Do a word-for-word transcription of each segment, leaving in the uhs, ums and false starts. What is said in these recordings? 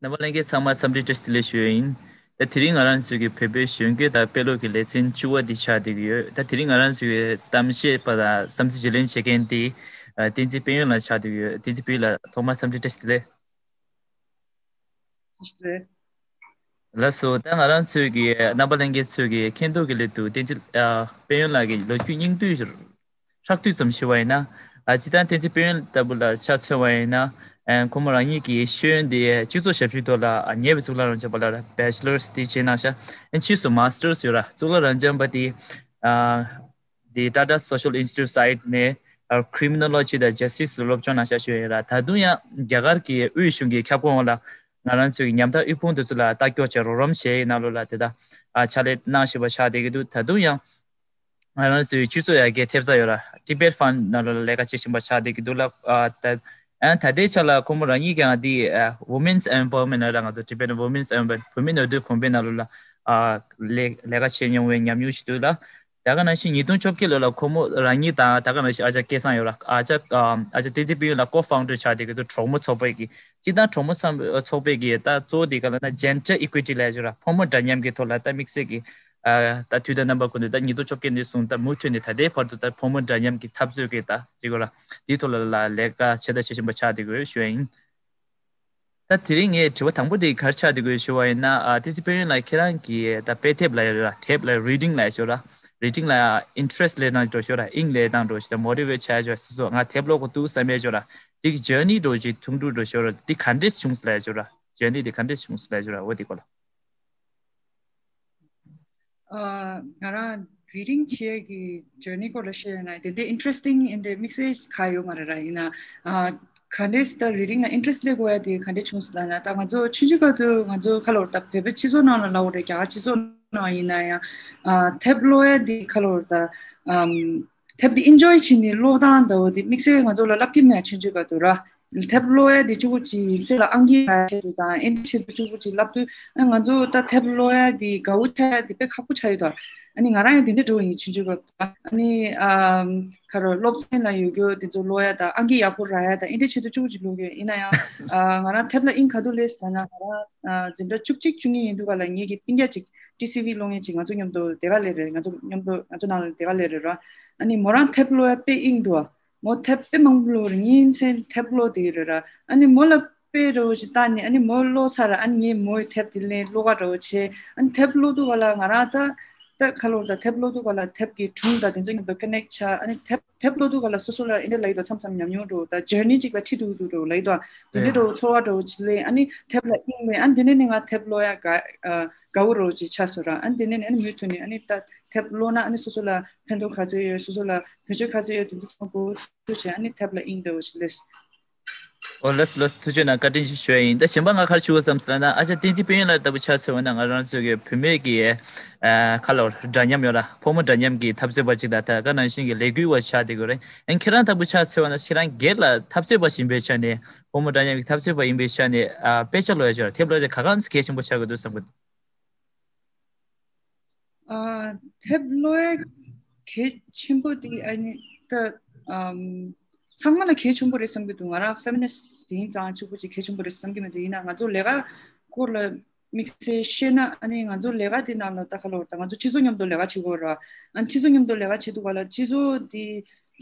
རྣམ་པ་ལྷན་རྒྱས་ཚང་མ་འཚམས་འདྲི་བཀྲ་ཤིས་བདེ་ལེགས་ཞུ་ཡ་ཡིན། ད་དེ་རིང་ང་རང་ཚོའི་གི་བོད་པའི་གཞོན་སྐྱེས་དང་དཔེ་ཀློག་གི་ལེ་ཚན་བཅུ་པ་འདི་ཆགས་བསྡད་ཀྱི་ཡོད། ད་དེ་རིང་ང་རང་ཚོའི་གི་གཏམ་བཤད་པ་དང་བསམ་ཚུལ་བརྗེ་ལེན་བྱེད་མཁན་དེ་ཨ་བསྟན་འཛིན་དཔལ་ཡོན་ལགས་ཆགས་བསྡད་ཀྱི་ཡོད། བསྟན་འཛིན་དཔལ་ཡོན་ལགས་ཐོག་མར་འཚམས་འདྲི་བཀྲ་ཤིས་བདེ་ལེགས། ལགས་སོ། ད་ང་རང་ཚོའི་གི་རྣམ་པ་ལྷན་རྒྱས་ཚོའི་གི་མཁྱེན་རྟོགས་ཀྱི་སླད་དུ་བསྟན་འཛིན་ཨ་དཔལ་ཡོན་ལགས་ཀྱི་ལོ་རྒྱུས་སྙིང་བསྡུས་ཧྲག་བསྡུས་ཙམ་ཞུ་བ་ཡིན་ན། ཨ་སྤྱིར་བཏང་བསྟན་འཛིན་དཔལ་ཡོན་ལྟ་བུ་ལ་ཆ་མཚོན་པ་ཡིན་ན། ཨ་ཁོ་མོ་རང་ཉིད་ཀྱི་ཤེས་ཡོན་དེ་སྤྱི་ཚོགས་ཞབས་ཞུའི་ཐོག་ལ་ཨ་ཉེ་བའི་གཙུག་ལག་རབ་འབྱམས་པ་ལ་Bachelor's་དེ་བྱས་གནང་ཤག་ཨ་ཕྱིས་སུ་Master's་ཡོད་ར། གཙུག་ལག་རབ་འབྱམས་པ་དེ་ཨ་དེ་Tata Social Institute side་ནས་ཨ་Criminology་དང་Justice་སློབ་སྦྱོང་གནང་ཤག་ཞུ་ཡ་ཡིན་ར། ད་དུང་ཡང་རྒྱ་གར་གྱི་དབུས་གཞུང་གི་ཁྱབ་ཁོངས་ལ་ང་རང་ཚོའི་ཉམ་ཐག་དབུལ་ཕོངས་དེ་ཚོ་ལ་ལྟ་སྐྱོང་བྱེད་རོགས་རམ་བྱེད་ཡའི་ནང་ལོགས་ལ་དེ་དག་ཨ་ཕྱག་ལས་གནང་བཞིན་པ་ཆགས་བསྡད་ཀྱི་འདུག་ད་དུང་ཡང་ང་རང་ཚོའི་སྤྱི་ཚོགས་ཡར་རྒྱས་ཐེབས་རྩ་ཡོད་ར། Tibet Fund་ནང་ལོགས་ལ་ལས་ཀ་བྱེད་བཞིན་པ་ཆགས་བསྡད་ཀྱི་འདུག་ལ། ཨ་ད་ཨ་ད་ལྟའི་ཆ་ལ་ཁོ་མོ་རང་ཉིད་ཀྱང་འདི་ཨ་Women's Empowerment་ལ་ར། ང་ཚོ་Tibetan Women's Empowerment་བུད་མེད་ནུས་སྟོབས་གོང་འཕེལ་ནང་ལོགས་ལ་ཨ་ལས་ལས་ཀ་བྱེད་མྱོང་བའི་ཉམས་མྱོང་ཞིག་འདུག་ལ། ད་ག་ནང་བཞིན་ཉིས་སྟོང་བཅོ་བརྒྱད་ལོ་ལ་ཁོ་མོ་རང་ཉིད་དང་ད་ག་ནང་བཞིན་ཨ་ཅག་སྐལ་བཟང་ཡོད་ར། ཨ་ཅག་ཨ་ཨ་ཅག་བསྟན་འཛིན་དཔལ་ཡོན་ལགས་co-founder་ཆགས་བསྡད་ཀྱི་འདུག་གྲོགས་མོ་ཚོགས་པའི་གི། སྤྱིར་བཏང་གྲོགས་མོ་ཚོགས་པའི་གི་ད་གཙོ་བོ་དེ་ག་ལ་ན་gender equity་ལབ་ཡ་ཅིག་ར། ཕོ་མོ་འདྲ་མཉམ་གྱི་ཐོག་ལ་ད་དམིགས་བསལ་གྱི་ཨ་ད་དུས་དང་རྣམ་པ་ཀུན་ཏུ་ད་ཉིས་སྟོང་བཅོ་བརྒྱད་ནས་བཟུང་ད་མུ་མཐུད་ནས་ད་ལྟའི་བར་དུ་ད་ཕོ་མོ་འདྲ་མཉམ་གྱི་འཐབ་རྩོད་ཀྱི་ད་ཅིག་གོ་ར་དེའི་ཐོག་ལ་ལ་ལས་ཀ་བྱེད་ད་བྱེད་བཞིན་པ་ཆགས་བསྡད་ཀྱི་ཡོད་ཞུ་ཡ་ཡིན། ད་དེ་རིང་ངས་དྲི་བ་དང་པོ་དེ་ག་རེ་ཆགས་བསྡད་ཀྱི་ཡོད་ཞུ་བ་ཡིན་ན། ཨ་བསྟན་འཛིན་དཔལ་ཡོན་ལགས་ཁྱེད་རང་གིས་ད་དཔེ་དེབ་ལབ་ཡ་ར། དེབ་ལ་reading་ལབ་ཡ་ཅིག་ཡོད་ར། reading་ལ་interest་སླེབས་གནང་འགྲོ་ཞོར་ར། དབྱིངས་སླེབས་གནང་འགྲོ་ཞོར་motivate་བྱ་ཡ་ཅིག་སོ་སོ་ང་དེབ་ཀློག་དགོས་འདུག་བསམ་ཡ་ཅིག་ཡོད་ར། དེ་གི་journey་འགྲོ་ཅིག་ཐུང་ཐུང་འགྲོ་ཞོར་ར། དེ་ག་འདྲས་བྱུང་སོང་ལབ་ཡ་ཅིག་ཡོད་ར། journey་དེ་ག་འདྲས་བྱུང་སོང་ལབ་ཡ་ཅིག་ཡོད་ར། འོ་དེ་སྐོར་ལ། ཨ་ང་རང་reading་བྱེད་ཀྱི་journey་སྐོར་ལ་བཤད་ཡོད་ན་དེ་འདྲའི་interesting་ཡིན་དེ་དམིགས་བསལ་ག་ཡོད་མ་རེད་ར། ཡིན་ན་ཨ་ག་འདྲས་ད་reading་ལ་interest་སླེབས་དགོས་ཡ་དེ་ག་འདྲས་བྱུང་སོང་ལབ་ན། ད་ང་ཚོ་ཆུང་ཆུང་སྐབས་དུས་ང་ཚོ་ཁ་ལོ་ད་བོད་པའི་སྤྱི་ཚོགས་ནང་ལ་ལབ་དགོས་རེད། རྒྱ་གར་སྤྱི་ཚོགས་ནང་ཡིན་ན་ཡང་ཨ་དེབ་ཀློག་ཡ་དེ་ཁ་ལོ་ད་ཨམ་དེབ་དེ་enjoy་བྱས་ནས་ཀློག་སྟངས་འདྲ་བོ་དེ་དམིགས་བསལ་ང་ཚོ་ལ་བསླབ་ཀྱི་མེད། ཆུང་ཆུང་སྐབས་དུས་ར། དེབ་ཀློག་ཡ་དེ་གཅིག་པུ་ཅིག་ཡིག་ཚད་ལ་ཨང་ཀི་རག་ཆེད་དུ་དང་ཨེ་འདྲ་ཆེད་དུ་གཅིག་པུ་ཅིག་བསླབ་དུས། ཨ་ང་ཚོ་ད་དེབ་ཀློག་ཡ་དེ་དགའ་བོ་ཆགས་ཡ་དེ་དཔེ་ཁག་པོ་ཆགས་ཡོད་དོ། ཨ་ནི་ང་རང་ཡང་དེ་འདྲ་འགྲོ་ཡིན་ཆུང་ཆུང་སྐབས། ཨ་ནི་ཨམ་ག་རེ་སློབ་ཚན་ལ་ཡོད་རྒྱུ་དེ་ཚོ་ཀློག་ཡ་དང་ཨང་ཀི་ཡག་པོ་རག་ཡ་དང་ཨེ་འདྲ་ཆེད་དུ་གཅིག་པུ་ཅིག་ཀློག་གི་ཡོད། ཡིན་ན་ཡང་ཨ་ང་རང་དེབ་ལ་དབྱིངས་ག་དུས་སླེབས་ཟེར་ན། ང་རང་ཨ་འཛིན་གྲྭ་བཅུ་གཅིག་བཅུ་གཉིས་ཡིན་དུས་ག་ལ་ངེད་ཀྱི་སྤུན་ཀྱག་ཅིག་ཊི་སི་ཝི་ཀློག་མཁན་ཅིག་ང་ཚོ་མཉམ་དུ་དེ་ག་སླེབས་རེད། ང་ཚོ་མཉམ་དུ་ང་ཚོ་ནང་ལ་དེ་ག་སླེབས་རེད་ར། ཨ་ནི་མོ་རང་དེབ་ཀློག་ཡ་དཔེ་དབྱིངས་འདུག་མོ་དེབ་དཔེ་མང་པོ་ཀློག་རེད། ཉིན་མཚན་དེབ་ཀློག་བསྡད་ཀྱི་རེད་ར། ཨ་ནི་མོ་ལ་དཔེ་འདྲ་བོ་ཞིག་བཏང་ནས་ཨ་ནི་མོ་ཀློག་ཚར་ར། ཨ་ནི་ངས་མོའི་དེབ་དེ་ལེན་ཀློག་ག་འདྲ་བོ་བྱས། ཨ་ནི་དེབ་ཀློག་དུས་ག་ལ་ང་རང་ད་ད་ཁ་ལོར་ད་དེབ་ཀློག་དུས་ག་ལ་དེབ་ཀྱི་སྒྲུང་དང་དེ་ཚོ་མཉམ་དུ་ཀ་ནེག་ཆགས། ཨ་ནི་དེབ་དེབ་ཀློག་དུས་ག་ལ་སོ་སོ་ལ་ཨེ་འདྲ་ལབ་ཀྱི་འདུག་མཚམས་མཚམས་ཉམས་མྱོང་འདྲ་བོ་ད་ཇར་ནི་ཅིག་ལ་ཁྲིད་འགྲོ་གི་འདུག་འདྲ་བོ་ལབ་ཀྱི་འདུག་དེ་འདྲ་འདྲ་བོ་ཚོར་བ་འདྲ་བོ་ཅིག་སླེབས། ཨ་ནི་དེབ་ལ་དབྱིངས་མེད། ཨ་ནི་དེ་ནས་ནི་ང་དེབ་ཀློག་ཡ་དགའ་ཨ་དགའ་བོ་འདྲ་བོ་ཅིག་ཆགས་སོང་ར། ཨ་ནི་དེ་ནས་ནི་ཨ་ནི་མུ་མཐུད་ནས་ཨ་ནི་ད་དེབ་ཀློག་ན་ཨ་ནི་སོ་སོ་ལ་ཕན་ཐོགས་ག་ཚོད་ཡོད། སོ་སོ་ལ་བེད་སྤྱོད་ག་ཚོད་ཡོད། དེ་ཚོ་ཚང་མ་གོ་ཚོད་བྱས། ཨ་ནི་དེབ་ལ་དབྱིངས་འདྲ་བོ་ཞིག་སླེབས། ཨོ་ལགས་ལགས། ཐུགས་རྗེ་གནང་། བཀའ་དྲིན་ཆེ་ཞུ་ཡ་ཡིན། ད་གཞན་པ་ང་ག་རེ་ཞུ་དགོས་བསམ་ཟེར་ན། ཨ་ཅག་བསྟན་འཛིན་དཔལ་ཡོན་ལགས་ལྟ་བུ་ཆ་མཚོན་པ་ན་ང་རང་ཚོ་གི་བུད་མེད་ཀྱི་ཨ་ཁ་ལོར་འདྲ་མཉམ་ཡོད་ར། ཕོ་མོ་འདྲ་མཉམ་གྱི་འཐབ་རྩོད་པ་ཅིག་དང་ད་ག་ནང་བཞིན་གྱི་ལས་འགུལ་བ་ཆགས་བསྡད་ཀྱི་ཡོད་རེད། ཨ་ཁྱེད་རང་ལྟ་བུ་ཆ་མཚོན་པ་ན་ཁྱེད་རང་སྒེར་ལ་འཐབ་རྩོད་པ་ཞིག་ཡིན་པའི་ཆ་ནས། ཕོ་མོ་འདྲ་མཉམ་གྱི་འཐབ་རྩོད་པ་ཡིན་པའི་ཆ་ནས་ཨ་དཔེ་ཆ་ཀློག་ཡ་ཅིག་ཡོད་ར། དེབ་ཀློག་ཡ་ཅིག་ག་གང་གལ་ཆེན་པོ་ཆགས་ཀྱི་འདུག་བསམ་གྱི་འདུག་ཨ་དེབ་ཀློག་ཡ་གལ་ཆེན་པོ་དེ་ཨ་ནི་ད་ཨམ་ཚང་མ་ལ་གལ་ཆེན་པོ་རེད་བསམ་གྱི་འདུག་ང་རང་ཕེ་མི་ནིསི་ཊི་དེ་ཡིན་ཙང་གཅིག་པུ་ཅིག་གལ་ཆེན་པོ་རེད་བསམ་གྱི་མི་འདུག་ཡིན་ན་ང་ཚོ་ལས་ཀ་སྐོར་ལ་དམིགས་བསལ་བཤད་ན། ཨ་ནི་ང་ཚོ་ལས་ཀ་དེ་ནང་ལ་ད་ཁ་ལོ་ད་ང་ཚོ་སྤྱི་ཚོགས་མཉམ་དུ་ལས་ཀ་བྱེད་དགོས་ར། ཨ་ནི་སྤྱི་ཚོགས་མཉམ་དུ་ལས་ཀ་བྱེད་དུས་ག་ལ་སྤྱི་ཚོགས་དེ་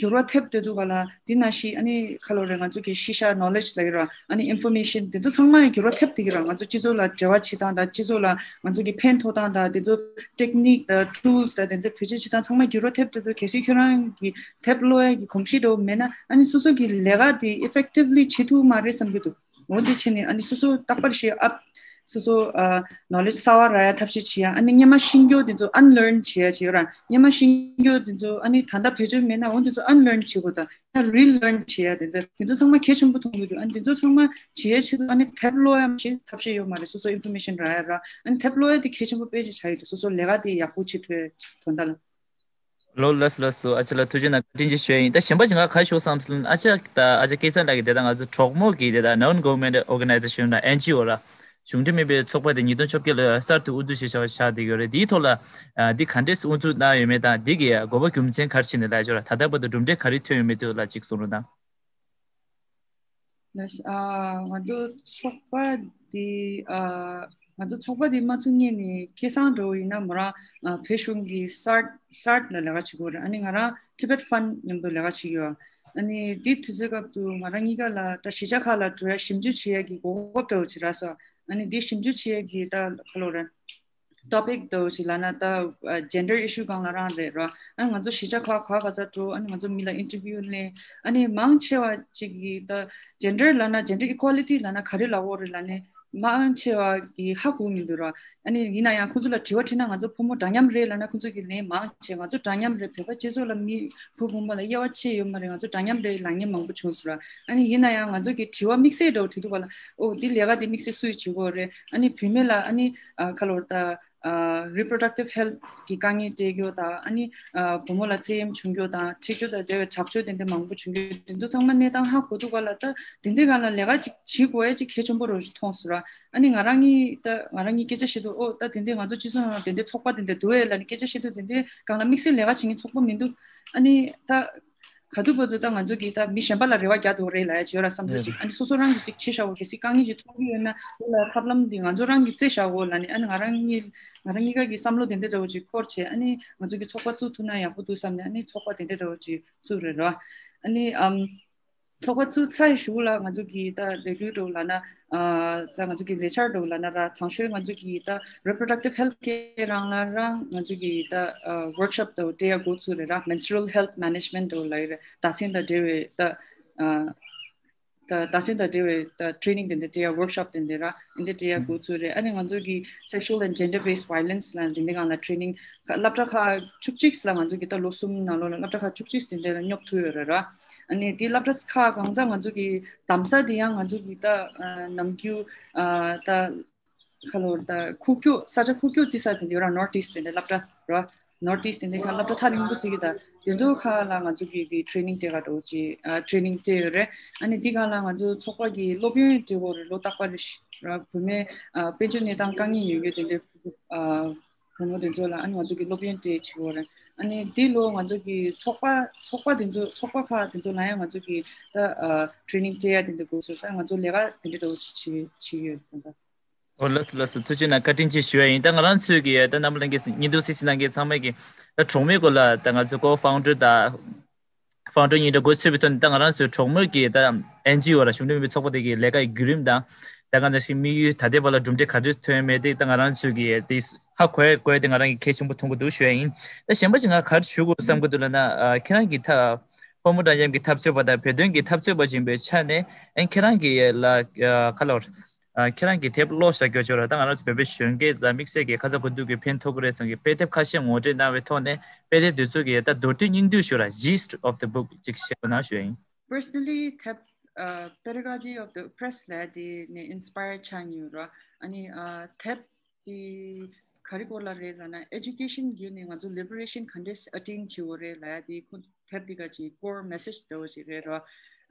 འགྱུར་བ་ཐེབས་བསྡད་དུས་ག་ལ་དེ་ནང་བཞིན་ཨ་ནི་ཁ་ལོ་རེད། ང་ཚོ་གི་ཤེས་བྱ་ནོ་ལེཇ་ལབ་ཀྱི་ར། ཨ་ནི་ཨིན་ཕོར་མེ་ཤན་དེ་ཚོ་ཚང་མ་འགྱུར་བ་ཐེབས་བསྡད་ཀྱི་ར། ང་ཚོ་སྤྱི་ཚོགས་ལ་འབྲེལ་བ་བྱེད་སྟངས་དང་སྤྱི་ཚོགས་ལ་ང་ཚོ་གི་ཕན་ཐོགས་སྟངས་དང་དེ་ཚོ་ཊེག་ནིག་དང་ཊུལ་སི་དང་དེ་ཚོ་བེད་སྤྱོད་བྱེད་སྟངས་ཚང་མ་འགྱུར་བ་ཐེབས་བསྡད་དུས། གལ་སྲིད་ཁྱོད་རང་གི་དེབ་ཀློག་ཡ་གི་གོམས་གཤིས་འདྲ་བོ་མེད་ན་ཨ་ནི་སོ་སོ་གི་ལས་ཀ་དེ་ཨི་ཕེག་ཊིབ་ལི་བྱེད་ཐུབ་མ་རེད་བསམ་གྱི་འདུག་འོ་འདི་བྱས་ནས་ཨ་ནི་སོ་སོ་རྟག་པར་ཞིག་ཨབ་སོ་སོ་ཨ་ནོ་ལེཇ་གསར་བ་རག་ཡ་ཐབས་ཤེས་བྱེད་ཡ། ཨ་ནི་སྔོན་མ་ཤེས་རྒྱུ་དེ་ཚོ་ཨན་ལརན་བྱེད་ཡ་བྱེད་ཡོད་ར། སྔོན་མ་ཤེས་རྒྱུ་དེ་ཚོ་ཨ་ནི་ད་ལྟ་བེད་སྤྱོད་མེད་ན་འོ་དེ་ཚོ་ཨན་ལརན་བྱེད་དགོས། ད་ཡང་རི་ལརན་བྱེད་ཡ་དེ་ཚོ་དེ་ཚོ་ཚང་མ་གལ་ཆེན་པོ་མཐོང་གི་འདུག་ཨ་ནི་དེ་ཚོ་ཚང་མ་བྱེད་ཡ་ཆེད་དུ་ཨ་ནི་དེབ་ཀློག་ཡ་མ་གཞི་ཐབས་ཤེས་ཡོད་མ་རེད། སོ་སོ་ཨིན་ཕོར་མེ་ཤན་རག་ཡ་ར། ཨ་ནི་དེབ་ཀློག་ཡ་དེ་གལ་ཆེན་པོ་དཔེ་ཅིག་ཆགས་ཡོད་འདུག་སོ་སོ་ལས་ཀ་དེ་ཡག་པོ་བྱེད་ཐུབ་ཡ་དོན་དག་ལ། ལོ་ལགས་ལགས་སོ། ཨ་ཅག་ལགས་ཐུགས་རྗེ་གནང་། བཀའ་དྲིན་ཆེ་ཞུ་ཡ་ཡིན། ད་གཞན་པ་ཅིག་ང་ག་རེ་ཞུ་བསམ་སོང་ན། ཨ་ཅག་ད་ཨ་ཅག་སྐལ་བཟང་ལགས་ཀྱིས་དེ་ད་ང་ཚོ་གྲོགས་མོ་གི་དེ་ད་non government organization་ན་ཨེན་ཇི་ཨོ་ར། གཞུང་འབྲེལ་མིན་པའི་ཚོགས་པ་དེ་ཉིས་སྟོང་བཅོ་བརྒྱད་ལོར་གསར་དུ་དབུ་འཛུགས་བྱས་བཞག་བཞག་བསྡད་ཡོད་རེད། དེའི་ཐོག་ལ་ཨ་འདི་ག་འདྲས་དབུ་འཛུགས་གནང་ཡོད་མེད་དང་། འདི་གི་དགོས་པ་རྒྱུ་མཚན་ག་རེ་བྱས་ནས་ལབ་ཡ་ཅིག་ཡོད་ར། ད་ལྟ་བར་དུ་གྲུབ་འབྲས་ག་རེ་ཐོན་ཡོད་མེད་དེ་ལ་ཅིག་གསུང་རོགས་གནང་། ལགས། ཨ། ང་ཚོ་ཚོགས་པ་འདི། ཨ། ང་ཚོ་ཚོགས་པ་འདི་མ་ཚུགས་སྔོན་ནས་སྐལ་བཟང་འདྲ་བོ་ཡིན་ན་མོ་རང་། ཨ། བོད་གཞུང་གི་སར་སར་ལ་ལས་ཀ་བྱེད་ཀྱི་ཡོད་རེད། ཨ་ནི་ང་རང་Tibet Fund མཉམ་དུ་ལས་ཀ་བྱེད་ཀྱི་ཡོད། ཨ་ནི་འདི་དུས་ཚོད་སྐབས་དུ་ང་རང་གཉིས་ཀ་ལ་ད་གཞིས་ཆགས་ཁག་ལ་འགྲོ་ཡ་ཞིབ་འཇུག་བྱེད་ཡ་གི་གོ་སྐབས་འདྲ་བོ་ཅིག་རག་སོང་། ཨ་ནི་འདི་ཞིབ་འཇུག་བྱེད་ཡ་གི་ད་ག་ལོ་རེད། topic འདྲ་བོ་ཞིག་ལབ་ན་ད། ཨ། gender issue སྒང་ལ་རང་རེད་ར། ཨ་ནི་ང་ཚོ་གཞིས་ཆགས་ཁག་ག་ག་ས་འགྲོ། ཨ་ནི་ང་ཚོ་མི་ལ་interview ལེན། ཨ་ནི་མང་ཆེ་བ་ཅིག་གིས་ད་gender ལབ་ན། gender equality ལབ་ན་ག་རེ་ལབ་དགོས་རེད་ལབ་ནས་མང་ཆེ་བ་གིས་ཧ་གོ་མི་འདུག་ར། ཨ་ནི་ཡིན་ན་ཡང་ཁོང་ཚོ་ལ་དྲི་བ་དྲིས་ན་ང་ཚོ་ཕོ་མོ་འདྲ་མཉམ་རེད་ལབ་ན་ཁོང་ཚོ་གིས་ལན་མང་ཆེ་ང་ཚོ་འདྲ་མཉམ་རེད། བོད་པ་སྤྱི་ཚོགས་ལ་མི་བུ་བུ་མོ་ལ་དབྱེ་བ་ཕྱེ་ཡོད་མ་རེད། ང་ཚོ་འདྲ་མཉམ་རེད་ལབ་མཁན་མང་པོ་བྱུང་སོང་ར། ཨ་ནི་ཡིན་ན་ཡང་ང་ཚོ་གིས་དྲི་བ་དམིགས་བསལ་འདྲ་བོ་དྲིས་དུས་ག་ལ། ཨོ་འདི་ལས་ཀ་འདི་དམིགས་བསལ་སུས་བྱེད་དགོས་རེད། ཨ་ནི་བུད་མེད་ལ་ཨ་ནི། ཨ། ག་ལོ་ད། ཨ། reproductive health གི་དཀའ་ངལ་འཕྲད་རྒྱུ་དང་། ཨ་ནི། ཨ། བུ་མོ་ལ་བཙན་གཡེམ་བྱུང་རྒྱུ་དང་། འཁྲིག་སྤྱོད་དང་འབྲེལ་བའི་དྲག་སྤྱོད་དེ་འདྲ་མང་པོ་བྱུང་རྒྱུ་དེ་ཚོ་ཚང་མ་གནས་སྟངས་ཧ་གོ་དུས་ག་ལ། ད་དེ་འདྲའི་སྒང་ལ་ལས་ཀ་ཅིག་བྱེད་དགོས་ཡ་ཅིག་གལ་ཆེན་པོ་འདྲ་བོ་ཞིག་མཐོང་སོང་ར། ཨ་ནི་ང་རང་གཉིས་ད་ང་རང་གཉིས་སྐད་ཆ་བཤད་དུས། ཨོ་ད་དེ་འདྲའི་ང་ཚོ་སྤྱི་ཚོགས་ནང་དེ་འདྲའི་ཚོགས་པ་དེ་འདྲ་འདུག་ཨེ་ལབ་ནས་སྐད་ཆ་བཤད་དུས། དེ་འདྲའི་སྒང་ལ་དམིགས་བསལ་ལས་ཀ་བྱེད་མཁན་ཚོགས་པ་མི་འདུག་ཨ་ནི་ད། ག་དུས་བར་དུ་ད་ང་ཚོ་གིས་ད་མི་གཞན་པ་ལ་རེ་བ་རྒྱག་དགོས་རེད་ལབ་ཡ་ཅིག་ཡོད་ར། བསམ་ཚུལ་ཅིག་ཨ་ནི་སོ་སོ་རང་གིས་ཅིག་བྱེད་བཞག་གོ། གལ་སྲིད་དཀའ་ངལ་ཅིག་མཐོང་གི་ཡོད་ན་དེ་ལ་ཐབས་ལམ་འདི་ང་ཚོ་རང་གིས་བཙལ་བཞག་གོ་ལབ་ནས། ཨ་ནི་ང་རང་གཉིས་ང་རང་གཉིས་ཀ་གི་བསམ་བློ་དེ་འདྲ་འདྲ་བོ་ཅིག་འཁོར་བྱས། ཨ་ནི་ང་ཚོ་གིས་ཚོགས་པ་བཙུགས་ཐུབ་ན་ཡག་པོ་འདུག་བསམ་ནས། ཨ་ནི་ཚོགས་པ་དེ་འདྲ་འདྲ་བོ་ཅིག་བཙུགས་རེད་ར། ཨ་ནི་ཨམ། ཚོགས་པ་བཙུགས་ཚར་གཞུག་ལ་ང་ཚོ་གིས་ད་ལས་འགུལ་འདྲ་བོ་ལབ་ན། ཨ། ད་ང་ཚོ་གི་ལས་འཆར་འདྲ་བོ་ལབ་ན་ར། དང་ཤོས་ང་ཚོ་གི་ད་reproductive health སྐོར་རང་ལ་རང་ང་ཚོ་གི་ད་ཨ་workshop འདྲ་བོ་སྤྲད་ཡ་འགོ་ཚུགས་རེད་ར། menstrual health management འདྲ་བོ་ལབ་ཡོད་རེད། ཟླ་མཚན་དང་འབྲེལ་བའི་ད་ཨ་ད་ཟླ་མཚན་དང་འབྲེལ་བའི་ད་training དེ་འདྲ་སྤྲད་ཡ། workshop དེ་འདྲ་ར། འདི་སྤྲད་ཡ་འགོ་ཚུགས་རེད། ཨ་ནི་ང་ཚོ་གི་sexual and gender based violence ལ་འདི་འདྲའི་སྒང་ལ་training སློབ་གྲྭ་ཁག་བཅུ་གཅིག་ལ་ང་ཚོ་གི་ད་ལོ་གསུམ་ནང་ལོགས་ལ་སློབ་གྲྭ་ཁག་བཅུ་གཅིག་དེ་འདྲ་ལ་སྙོབ་ཐུབ་ཡོད་རེད་ར། ཨ་ནི་དེ་སློབ་གྲྭ་ཁག་གང་ཚང་ང་ཚོ་གི་གདམ་ས་དེ་ཡང་ང་ཚོ་གི་ད་ཨ་ནམ་རྒྱུན་ཨ་ད་ག་ལོར་ད་ཁུག་ཀྱོག་ས་ཆ་ཁུག་ཀྱོག་བརྩི་ས་དེ་འདྲ་ཡོད་ར། North East དེ་འདྲ་སློབ་གྲྭ་ར། North East དེ་འདྲ་ཁག་སློབ་གྲྭ་ཐག་རིང་པོ་བརྩི་གི། ད་དེ་ཚོ་ཁག་ལ་ང་ཚོ་གི་གི་training སྤྲད་ག་འགྲོ་ཅིག་ཨ་training སྤྲད་ཡོད་རེད། ཨ་ནི་དེ་སྒང་ལ་ང་ཚོ་ཚོགས་པ་གི་སློབ་ཡོན་སྤྲད་དགོས་རེད། ལོ་རྟག་པ་རེ་བཞིན་ར། བུད་མེད་ཨ་དཔལ་འབྱོར་གནས་སྟངས་དཀའ་ངལ་ཡོད་རྒྱུ་དེ་འདྲ་ཨ་བུ་མོ་དེ་ཚོ་ལ་ཨ་ནི་ང་ཚོ་གི་སློབ་ཡོན་སྤྲད་བྱེད་དགོས་རེད། ཨ་ནི་འདི་ལོ་ང་ཚོ་གི་ཚོགས་པ་ཚོགས་པ་དེ་ཚོ་ཚོགས་པ་ཁག་དེ་ཚོ་ལ་ཡང་ང་ཚོ་གི་ད་ཨ་training སྤྲད་ཡ་དེ་འདྲ་དགོས་སོང་། ད་ང་ཚོ་ལས་ཀ་དེ་འདྲ་འདྲ་བོ་ཅིག་བྱེད་བྱེད་ཀྱི་ཡོད་ད། ཨོ་ལགས་སོ་ལགས་སོ། ཐུགས་རྗེ་གནང་། བཀའ་དྲིན་ཆེ་ཞུ་ཡ་ཡིན། ད་ང་རང་ཚོས་ཀྱི་ད་རྣམ་པ་ལྷན་རྒྱས་སྙིང་སྡུག་སེ་སེ་གནང་མཁན་ཚང་མས་ཀྱི་ད་གྲོགས་མོའི་སྐོར་ལ་ད་ང་ཚོ་co-founder དང་founder གཉིས་འདྲ་འགོ་ཚུགས་པའི་ཐོག་ནས། ད་ང་རང་ཚོའི་གྲོགས་མོ་གི་ད་NGO ར་གཞུང་འབྲེལ་མིན་པའི་ཚོགས་པ་དེ་གི་ལས་ཀ་ཡི་བརྒྱུད་རིམ་དང་། ད་ག་ནང་བཞིན་དམིགས་ཡུལ་ད་ལྟའི་བར་ལ་གྲུབ་འབྲས་ག་འདྲ་ཐོན་མེད་དེ། ད་ང་རང་ཚོས་ཀྱི་དེ་ཧ་གོ་ཡ་གོ་ཡ་དེ་ང་རང་གི་གལ་ཆེན་པོ་མཐོང་གི་འདུག་ཞུ་ཡ་ཡིན། ད་གཞན་པ་ཞིག་ང་ག་རེ་ཞུ་དགོས་བསམ་གི་འདུག་ལབ་ན། ཨ་ཁྱེད་རང་གི་ད་ཕོ་མོ་འདྲ་མཉམ་གྱི་འཐབ་རྩོད་པ་དང་བོད་དོན་གྱི་འཐབ་རྩོད་པ་ཞིག་ཡིན་པའི་ཆ་ནས། ཨ་ཁྱེད་རང་གི་ལ་ཨ་ག་ལ་བར། ཨ་ཁྱེད་རང་གིས་དེབ་ཀློག་བཞག་རྒྱུ་ཅིག་ཡོད་རེད། ད་ང་རང་ཚོ་བོད་པའི་གཞོན་སྐྱེས་ལ་དམིགས་བསལ་གྱི་ཁ་ཚ་དགོས་གཏུགས་ཀྱི་ཕན་ཐོགས་ཀྱི་རེད་བསམ་གྱི་དཔེ་དེབ་ཁ་ཤས་ངོ་སྤྲོད་གནང་བའི་ཐོག་ནས། དཔེ་དེབ་དེ་ཚོ་གི་ད་མདོར་བསྡུས་སྙིང་བསྡུས་ཞུ་ར། gist of the book ཅིག་བཤད་པ་ན་ཞུ་ཡ་ཡིན། Personally དེབ་ཨ་Pedagogy of the Oppressed ལབ་དེ་ནས་inspire ཆགས་མྱོང་ར། ཨ་ནི་ཨ་དེབ་དེ་ག་རེ་སྐོར་ལ་རེད་ལབ་ན། education བརྒྱུད་ནས་ང་ཚོ་liberation ག་འདྲས་attain བྱེད་དགོས་རེད་ལབ་ཡ་དེ་ཁོ་དེབ་འདི་ག་ཅིག་core message འདྲ་བོ་ཅིག་རེད་ར།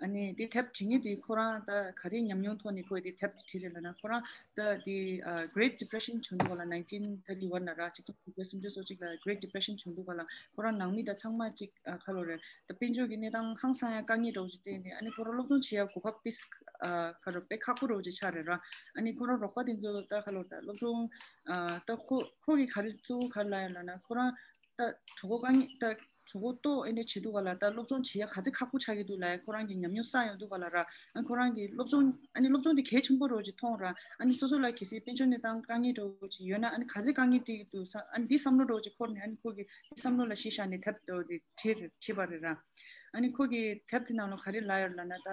ཨ་ནི་དེ་དེབ་བྲིས་མཁན་དེ་ཁོ་རང་ད་ག་རེ་ཉམས་མྱོང་ཐོག་ནས་ཁོས་དེ་དེབ་དེ་བྲིས་རེད་ལབ་ན། ཁོ་རང་ད་དེ་ཨ་Great Depression བྱུང་དུས་སྒང་ལ། nineteen thirty one ལ་ར། གཅིག་སྟོང་དགུ་བརྒྱ་སུམ་ཅུ་སོ་གཅིག་ལ་Great Depression བྱུང་དུས་སྒང་ལ་ཁོ་རང་ནང་མི་དང་ཚང་མ་ཅིག་ཨ་ག་ལོ་རེད། ད་དཔལ་འབྱོར་གྱི་གནས་སྟངས་ཧང་སང་ཡ་དཀའ་ངལ་འདྲ་བོ་ཅིག་བརྩིས་ནས། ཨ་ནི་ཁོ་རང་སློབ་སྦྱོང་བྱེད་ཡ་གོ་སྐབས་དཔེ་ཨ་ག་རེ་དཔེ་ཁག་པོ་འདྲ་བོ་ཅིག་ཆགས་རེད་ར། ཨ་ནི་ཁོ་རང་རོགས་པ་དེ་ཚོ་ད་ག་ལོ་ད་སློབ་སྦྱོང་ཨ་ད་ཁོ་ཁོ་གི་ག་རེ་གཙོ་བོ་ག་རེ་ལབ་ཡ་ལབ་ན། ཁོ་རང་ད་གྲོད་ཁོག་དཀའ་ངལ་ད་གྲོད་ཁོག་ལྟོགས་ཨེ་འདྲ་བྱེད་དུས་སྒང་ལ་ད་སློབ་སྦྱོང་བྱེད་ཡ་ག་ཚོད་ཁག་པོ་ཆགས་ཀྱི་འདུག་ལབ་ཡ་ཁོ་རང་གིས་ཉམས་མྱོང་བསགས་ཡོང་དུས་སྒང་ལ་ར། ཨ་ཁོ་རང་གིས་སློབ་སྦྱོང་ཨ་ནི་སློབ་སྦྱོང་དེ་གལ་ཆེན་པོ་འདྲ་བོ་ཅིག་མཐོང་ར། ཨ་ནི་སོ་སོ་ལ་གལ་སྲིད་དཔལ་འབྱོར་གནས་སྟངས་དཀའ་ངལ་འདྲ་བོ་ཅིག་ཡོད་ན། ཨ་ནི་ག་ཚོད་དཀའ་ངལ་འཕྲད་ཀྱི་འདུག་བསམ། ཨ་ནི་འདི་བསམ་བློ་འདྲ་བོ་ཅིག་འཁོར་ནས། ཨ་ནི་ཁོ་གིས་འདི་བསམ་བློ་ལ་གཞི་བཞག་ནས་དེབ་འདྲ་བོ་དེ་བྲིས་རེད། བྲིས་པ་རེད་ར། ཨ་ནི་ཁོ་གིས་དེབ་དེ་ནང་ལ་ག་རེ་ལབ་ཡོད་ལབ་ན། ད་